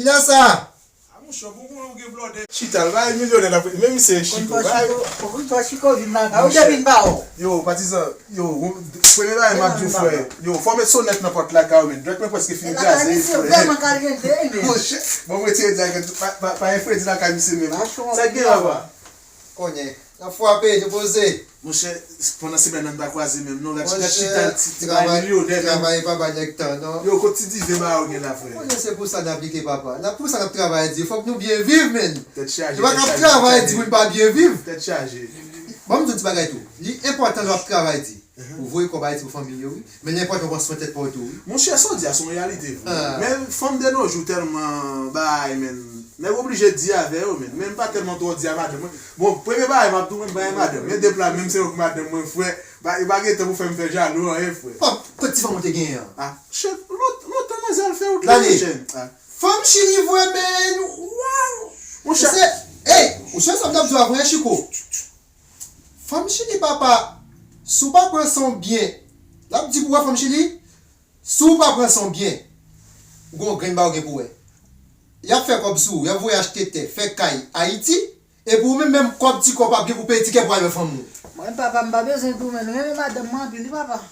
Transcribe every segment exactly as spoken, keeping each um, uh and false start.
Kilè sa? A monchè, bon, bon, ou gen blòdè. Chita, l bay milyonè la, men misye Chiko, bay. Konn fò Chiko vin lakay ou, te vin ba ou. Yo, patizan, yo, premye bagay m ap di w, frè. Yo, fò w met sonèt nan pòt lakay ou, men. Dwèt mwen prèske fin kraze, frè. Monchè, bon, m retire di a, pa, pa, pa gen fredi lakay misye menm. Sa k gen, papa? Konnen. N ap frape, depoze. Monchè, pandan semèn nan n pa kwaze menm non. Gad chita ti, ti bay milyonè menm. Travay pa bay nèg tan non. Yo, kot ti diven ba yo gen la, frè? Konnen se pou sa n aplike, papa. N ap pou sa n ap travay di. Fòk nou byen viv, menn. Tèt chaje. Nou pa ka ap travay di pou n pa byen viv. Tèt chaje. Ban m di w ti bagay tou. Li enpòtan lè w ap travay di. Ou voye kòb Ayiti pou fanmi yo, wi. Men li enpòtan w pran swen tèt pa w tou, wi. Monchè, sa w di a se yon reyalite vre. Men fanm de nos jours tèlman bagay, men. Nèg oblije di avè yo, men. Men m pa tèlman twò di a madanm mwen. Bon, premye bagay m ap di w, mwen m pa gen madanm. Men de pla menm se yo k madanm mwen, frè. Pa, e pa gen tan pou fè m fè jalou anyen, frè. Pòp, kot ti fanm ou te genyen an? Ah, shit, lontan manzèl fè wout la, monchè. Fanm Chili vre, men, waw! Monchè. Ey, ou sonje sa m t ap di w a vre, Chiko? Fanm Chili, papa, si w pa pran swen w byen, l ap di pou wè fanm Chili, si w pa pran swen w byen, ou gon grenn bagay w gen pou wè. Y ap fè kòb sou ou, y ap voye achte tè, fè kay Ayiti, epi ou menm, menm kòb ti kòb w ap gen pou peye tikè pou al wè fanm ou. Mwen, papa, m pa bezwen di w, men m renmen madanm mwen anpil, wi, papa.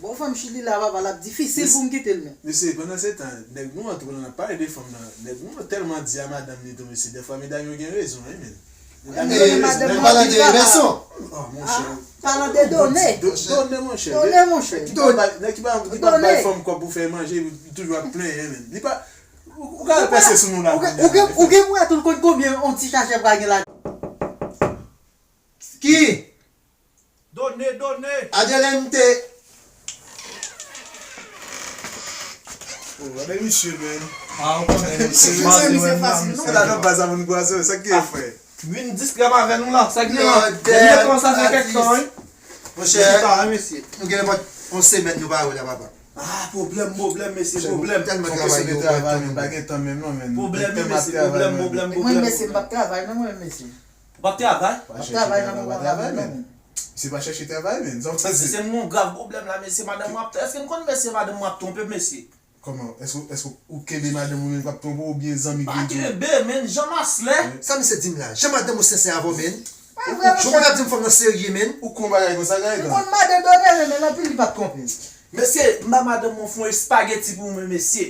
Bon, fanm Chili la, papa, l ap difisil pou m kite l, men. Mesye, pandan se tan, nèg nou an tou, pandan n ap pale de fanm nan, nèg nou an tèlman di a madanm li tou, mesye, dèfwa medam yo gen rezon, wi, men. Medam yo gen rezon. Palan de rezon. Ah, monchè. Palan de done. Done, monchè. Done, monchè. Nèg ki pa, nèg ki pa, ki pa bay fanm kòb pou fè manje, li toujou ap plenyen, men. Li pa, ou, ou ka al pèse sou nou la. Ou gen, ou gen pou wè tou l konn konbyen yon ti chache pral gen la. Ki? Done, done. Adelante. Oh, gade misye, men. Ah, ou konnen misye. Misye, misye fasil, non? Se la nan baz a moun kwaze, sa k gen, frè? Vin distrè m avè nou la, sa k gen la? Lòdè, nou gen konvèsasyon kèk tan, wi. Monchè, nou gen nenpòt yon semèn nou pa wè la, papa. Ah, pwoblèm, pwoblèm, mesye, pwoblèm. Tèlman travay nou, men pa gen tan menm, non, men. Pwoblèm, wi, mesye, pwoblèm, pwoblèm, pwoblèm. Mwen, mesye, m p ap travay, non, mwen, mesye. W ap travay? M ap travay nan moman la menm. Mesye pa chèche travay, men. Sa w panse? Mesye, m gon grav pwoblèm la, mesye. Madanm mwen ap, èske m konn mesye, madanm mwen ap twonpe m, mesye? Kòman? Èske, èske ou kenbe madanm ou menm k ap twonpe w oubyen zanmi ki di w? Pa kenbe, men, jan maslè. Sa misye di m la? Jan madanm ou sensè avè w, men? Ou konn ap di m fanm nan serye, men? Ou konn bagay konsa, Gaëtan? M konn madanm Done, men, men anpil li p ap twonpe m. Mesye, m ba madanm mwen fè yon espageti pou mwen, mesye.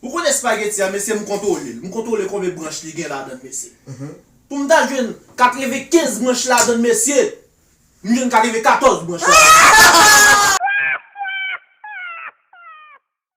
Ou konn espageti a, mesye, m kontwole l. M kontwole konbyen branch li gen ladan l, mesye. Pou m ta jwenn katrevenkenz branch ladan l, mesye, m jwenn katrevenkatòz branch ladan l.